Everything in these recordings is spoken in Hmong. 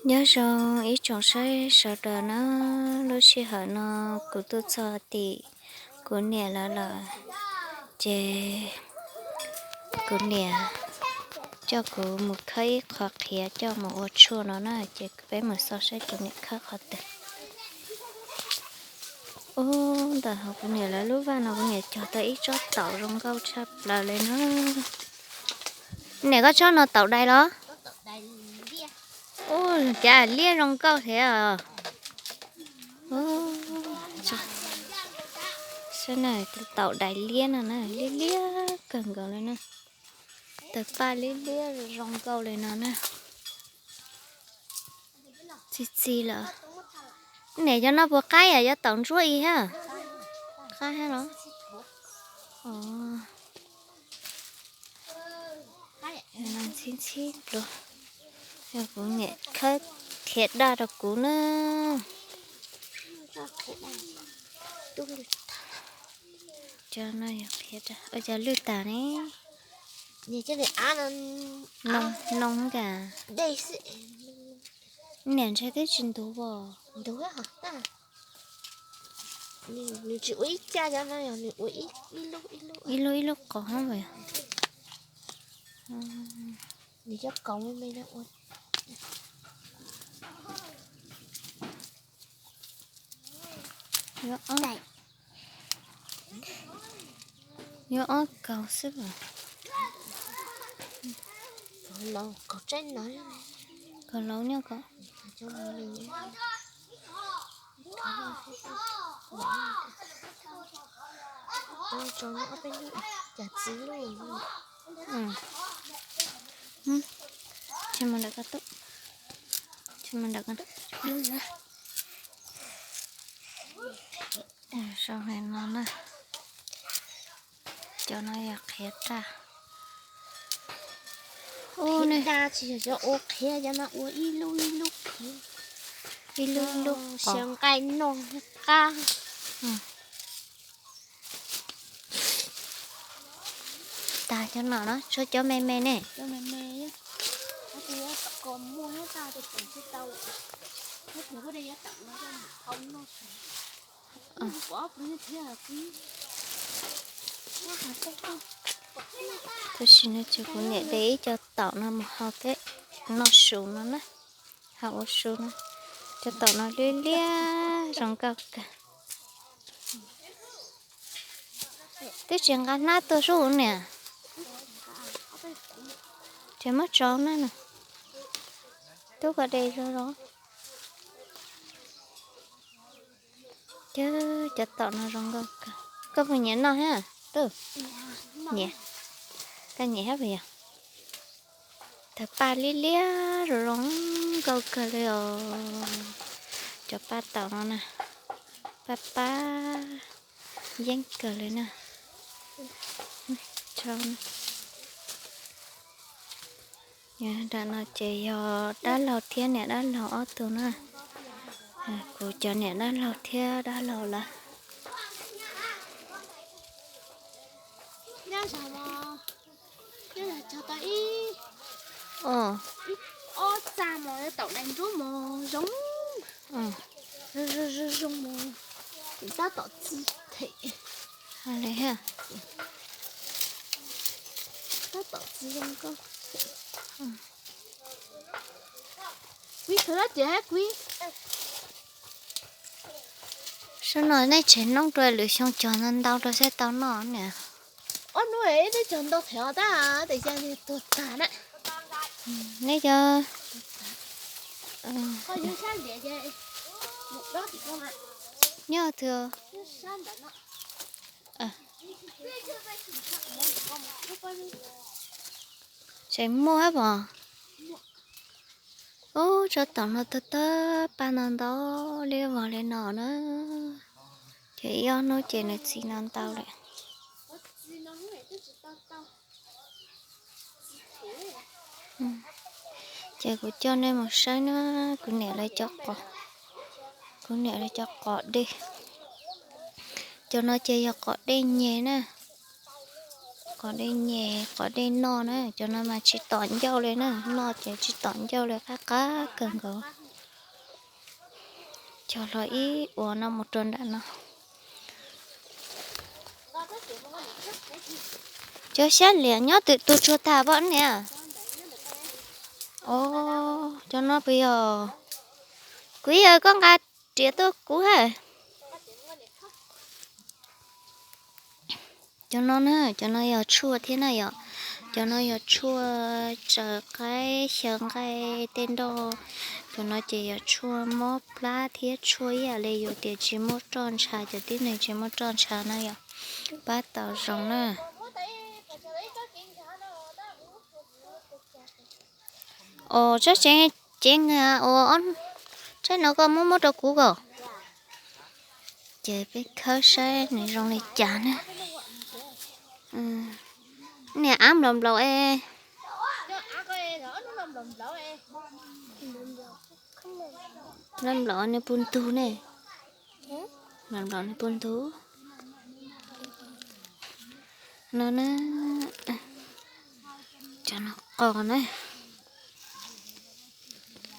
Nyob zoo ib tsoom saib sawv daws na, lub sij hawm no kuv tuaj txog tim kuv niam lawv lawm, ces kuv niam coj kuv mus khawb ib qho qhiav coj mus ua tshuaj no na, ces peb mus xauj saib kuv niam khawb qhov twg. Ub, ntawm hauv kuv niam lawv lub vaj no kuv niam cog tau ib tsob taum zoo nkauj tshaj plaws li na. Niam, koj tsob no taum dais los? Ub, cas liab zoo nkauj thiab. Saib na, taum dais liab no na, liab liab kawg nkaus li na. Tawg paj liab liab zoo nkauj li no na. Txi txi lawm. Niam, cov no puas qab yom, cov taum ntsuab ib thiab? Qab thiab los? Ntxhib ntxhib dua. Yog kuv niam khawb qhiav daj rau kuv na. Cov no yog qhiav daj, ua cas lwj tas ne? Noo, noo kas. Niam, ntshe twb tsis ntug os. Ib lub ib lub qos. Yuav ob kaus xwb as. Kaus laus nyob ko. Tsis mus ntawm ko tub. Tsis mus ntawm ko. Sau hais no na. Cov no yog qhiav raj. Ub, ne, tsis yog cov ua qhiav, cov no ua ib lub ib lub qhiav. Ib lub ib lub qos. Xyaw nqaij noj qab. Tag cov no na, tshuav cov me me ne. Tam sim no ces kuv niam de ib co taum no mus hau peb noj su no na, hau ua su no. Cov taum no liab liab zoo nkauj kawg. Twb tsis nqa hnab tuaj sub niam. Ces muab tso na. Tub, koj de zoo zoo. Cov taum no zoo nkauj kawg. Koj puas nyiam noj thiab tub? Nyiam. Koj nyiam thiab puas yog? Tawg paj liab liab zoo zoo nkauj kawg li os. Cov paj taum no na, paj pab yeeb kawg li na. Nram no ces yog dab laug thiab niam dab laug ob tug na. Kuv cov niam dab laug thiab dab laug lawm. Ob txaj mos taum dais ntsuab mos zoo, zoo mos, tab tom txi them. Tab tom txi zoo nkauj. Kuv thov lab tias kuv Sab no nej tseg noob rau lwm xyoo cog ntau ntau rau seb tau noj niam. Ob hnub nej cog ntau them tab tes xya tuag tag na. Neb cov nyob twg? Tseem muaj hab pom. Ub, tsob taum no tawg tawg paj ntau ntau li vog li no na. Ces ib ob hnub ces nws txi no ntau lawm. Ces kuv coj nej mus saib na, kuv niam lawv cov qos, kuv niam lawv cov qos dej. Cov no ces yog qos dej nyeg na. Qos dej nyem, qos dej noj na, cov no mas tsis tom ncauj li na, noj ces tsis tom ncauj li, qab qab kawg nkaus. Cog hlo ib uas no mus rau nram no. Cov xyab liam nyob twm tus tsuag tag pom niam. Os, cov no puas yog? Kuv yog koj nqa riam tuaj kuv ha. Cov no na, cov no yog tshuaj thiab na yom. Cov no yog tshuaj tsaws qaib xyaw nqaij tej nroj. Cov no ces yog tshuaj mob plab thiab tshuaj ib yam li yus tias tsis muaj roj ntsha, cov tib neeg tsis muaj roj ntsha na yom. Pab tau zoo na. Os, tsob tsev, tsev ngas uas tsaib no koj muab muab rau kuv kom. Ces peb khawb saib nws zoo li cas na. Niam, av nplaum nplaum es. Nplaum nplaum nws puas ntug ne? Nplaum nplaum nws puas ntug? No na, cov no qos na.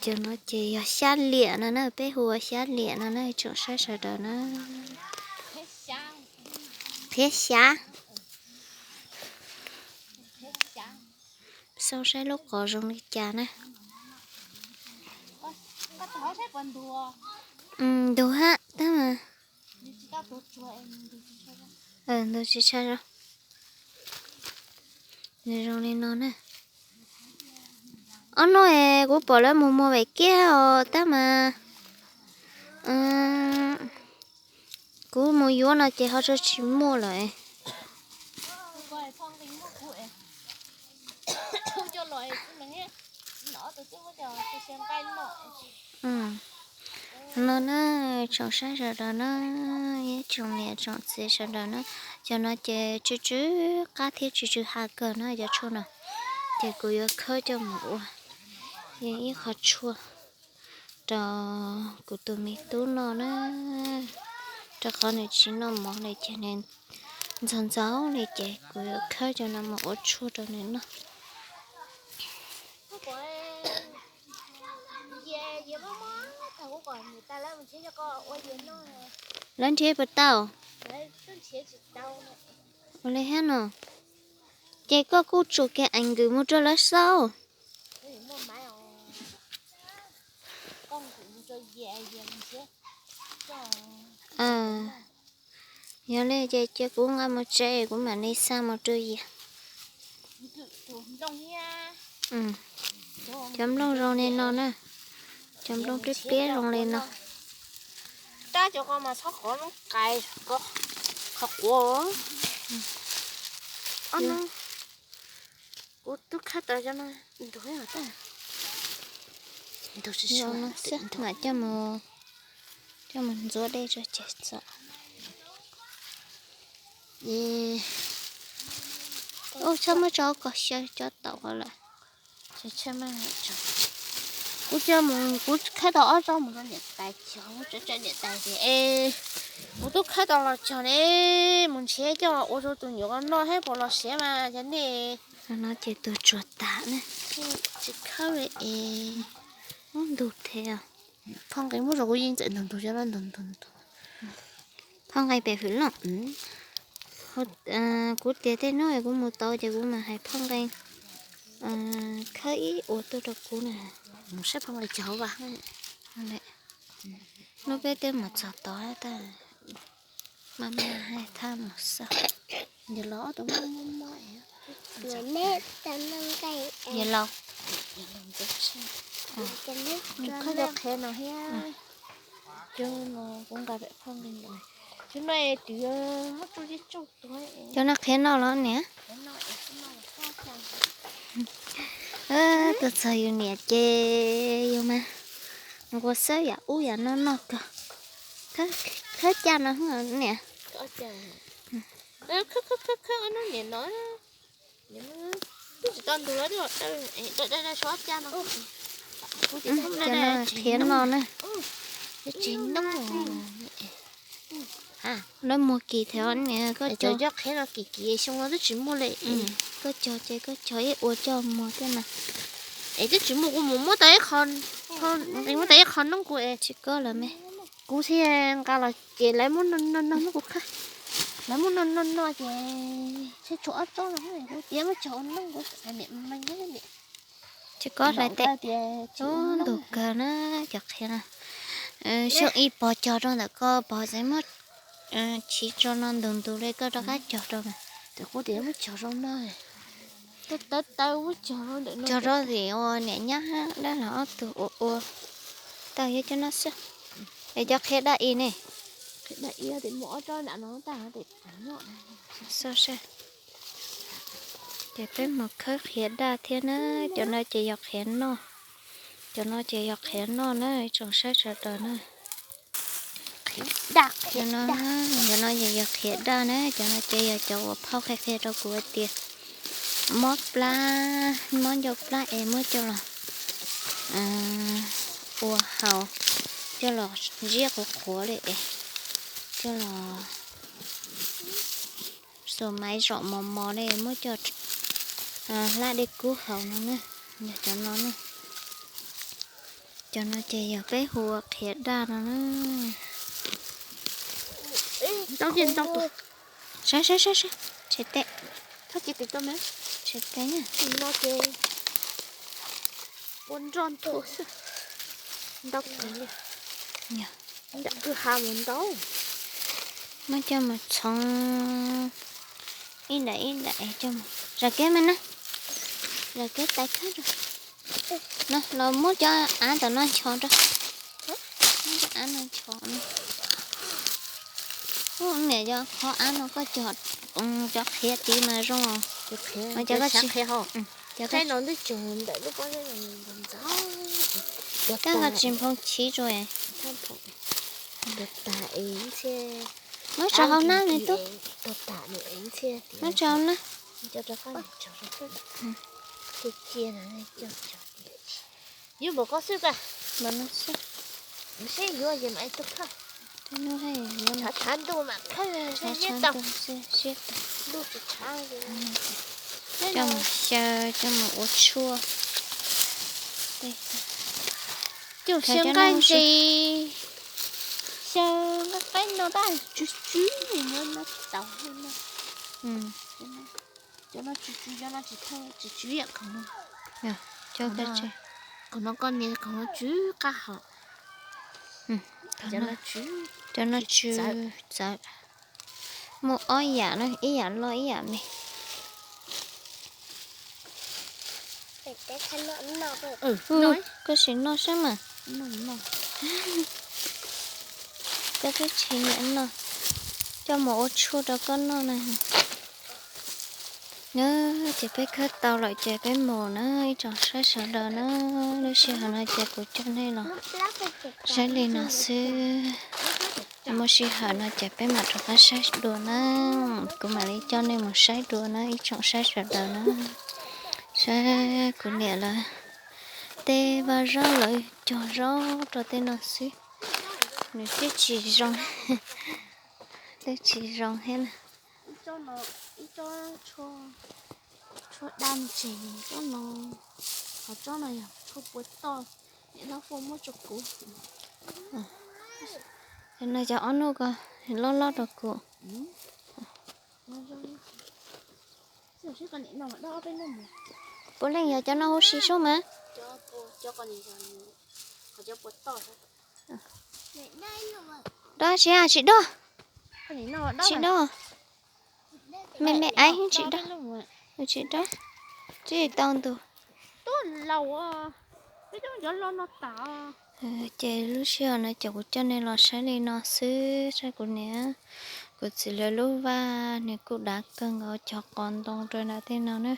Cov no ces yog xyab liam no na, peb hu ua xyab liam no na, tsoom saib sawv daws na. Qhiav xyav. Xauj saib lub qos zoo li cas na. Ntug hab tab mas. Ntug tsis tshaj zoo. Nws zoo li no na. Ob hnub es kuv pom lawv mus muag vam kiab os tab mas kuv mus yuav no ces ho tsis muaj lawm. No na, tsoom saib sawv daws na, ib tsoom niam tsoom txiv sawv daws na, cov no ces tsw tsw qab thiab tsw tsw ha kawg na cov tshuaj no, ces kuv yuav khawb coj mus ua ib qho tshuaj rau kuv tus me tub noj na, rau qhov nws tsis noj mov li ces nws ntxhov ntxhov li ces kuv yuav khawb cov no mus ua tshuaj rau nws noj. Lawv nrhiav puas tau? Ua li hab no, ces koj kuj tsum kiag ees nkws mus rau lawv xauj. Yog li ces cia kuv nqa mus tsev kuv mam li xa mus rau Yias. Cov nplooj zoo li no na, cov nplooj pliab pliab zoo li no. Kuv twb khawb tau cov no ntug, ntug tsis tshua, mam coj mus ntxuav dej tso ces txaus. Ub, txhob muab tso kom xyaw cov taum ko lawm. Kuv coj mus, kuv khawb tau ob tsob mus rau niam tais cog, muab tso tsam niam tais tias es kuv twb khawb tau los cog ne, mus nrhiav coj ua rau tus nyuam ko noj thiab puas los siav mas cov nej. No ces tus tsuag tas na, tsis khawb li es, ub ntug thiab. Phoj nqe muab rau kuv yeej txawm ntug ntug cov no ntug ntug ntug. Phoj nqe pem hwm looj. Kuv tias tej hnub kuv mus tod ces kuv mam hais phoj nqe khawb ib ua tuaj rau kuv na. Mus saib phoj nqe cog vas. Hnub peb twb mus txog tod tab, mas mas hais thaj mus xauj. Yog los ob tug mob mob mob, yog los, khawb cov qhiav no thiab. Cov no kuv nqa pem phoj nqe ntawm, cov no twb muab tsuj tsuj tus. Cov no qhiav no los niam? Tuaj txog yus niam ces yus mas nquag xawb yam ub yam no noj kawg. Khawb caj no niam. Khawb khawb khawb khawb no niam no. Twb tsis tau ntug lawm, da da da suav caj no. Cov no qhiav no na. Tsev noob. Lawv muag kis thiab niam, koj cog, cov qhiav no kis kis xyoo no twb tsis muaj li. Koj cog ces koj cog ib ua coj muag thiab mas. Es twb tsis muaj, kuv mus muab tau ib qho, muab tau ib qho noob kuv es tsis koj lawm me. Kuv thiaj nqa los ces lawv muab no no no muab kuv qhab. Lawv muab no no no ces tshuav ob tsob no, kuv tias muab cog ua noob kuv niam me niam. Tsis koj hlais teb. Ntug kawg na cov qhiav no. Xyoo ib pog cog rau ntawm ko, pog txawm muab chiv tso no ntug ntug li, koj rov qab cog rau mas. Kuv tias muab cog rau no, cog rau vim ua niam nyab dab los ob tug ua ua tau yog cov no xwb. Es cov qhiav daj i ne. Ces peb mus khawb qhiav daj thiab na, cov no ces yog qhiav noj. Cov no ces yog qhiav noj na, ib tsoom saib sawv daws na. Cov no yog qhiav daj na, cov no ces yog cov uas phauj qhia qhia rau kuv hais tias mob plab, mob ncauj plab es muab coj los ua haus, coj los ziab qhuav qhuav li es coj los xuas maiv zom mos mos li muab coj hlab dej kub haus no na. Yog cov no na. Cov no ces yog peb hu ua qhiav daj no na. Saib saib saib, tshem tes, tshem tes na. Muab coj mus txhoov ib daim ib daim coj mus zam kev mas na, zam kev tais khab rau. No los muab cov av ntawm no nchos rau, muab cov av no nchos. Niam, cov qhov av no koj cog cov qhiav tid mas zoo os. Cov qhiav, cov qhiav ho, cov qhiav no twb cog ntawm lub pob zeb ntxov ntxov. Koj ho tsis nphoo chiv tsuas. Muab tso hauv na me tub. Muab tso hauv na. Yuav npaum ko xwb koj. Npaum no xwb. Seb yuav ces mam li tuaj khawb. Tshav tshav ntuj mam khawb siab tau. Ntuj tsis tshav. Coj mus xyaw, coj mus ua tshuaj. Coj xyaw nqaij ntses, xyaw nqaij qaib no tab tsw tsw no tau. Cov no tsw tsw, cov no tsis thawj, tsw tsw yam khoom no. Khoom no koj nias khoom no tsw qab hau. Cov no tsw txawv. Muaj ob yam na, ib yam loj ib yam me. Koj sim noj saib mas. Koj twb tsis nyiam noj, coj mus ua tshuaj rau koj noj na. Ces peb khawb tau lawm ces peb mus na ib tsoom saib sawv daws na. Lub sij hawm no ces kuv coj nej los saib li no xwb. Muaj sij hawm no ces peb mam rov qab saib dua na. Kuv mam li coj nej mus saib dua na ib tsoom saib sawv daws na. Saib kuv niam lawv tej vaj zaub lawv cog zaub rau tej no xwb. Nws twb tsis zoo, twb tsis zoo thiab na. Tshuaj daj ntses tsob no, qhov tsob no yog tshuaj pua toj, niam hlob Fuaj muab rau kuv. Cov no cov ob nub ko loj loj rau kuv. Puav leej yog cov no huv si sub mas. Dob tsis, tsis dob, tsis dob. Me me aiv tsis dob, tsis dob, tsis tau ntu. Ces lub sij hawm no ces kuv coj nej los saib li no xwb, saib kuv niam, kuv txiv lawv lub vaj nws kuj dav kawg nkaus, cog qos ntoo rau nram tej no na.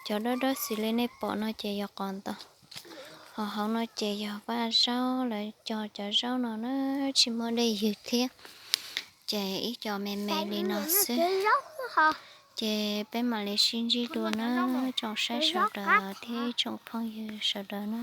Cov dawb dawb xis li nej pom no ces yog qos ntoo. Ho hauv no ces yog vaj zaub, lawv cog cov zaub no na, tsis muaj dej ywg thiab. Ces ib co me me li no xwb. Ces peb mam li sib ntsib dua na, tsoom saib sawv daws thiab ib tsoom phooj ywg sawv daws na.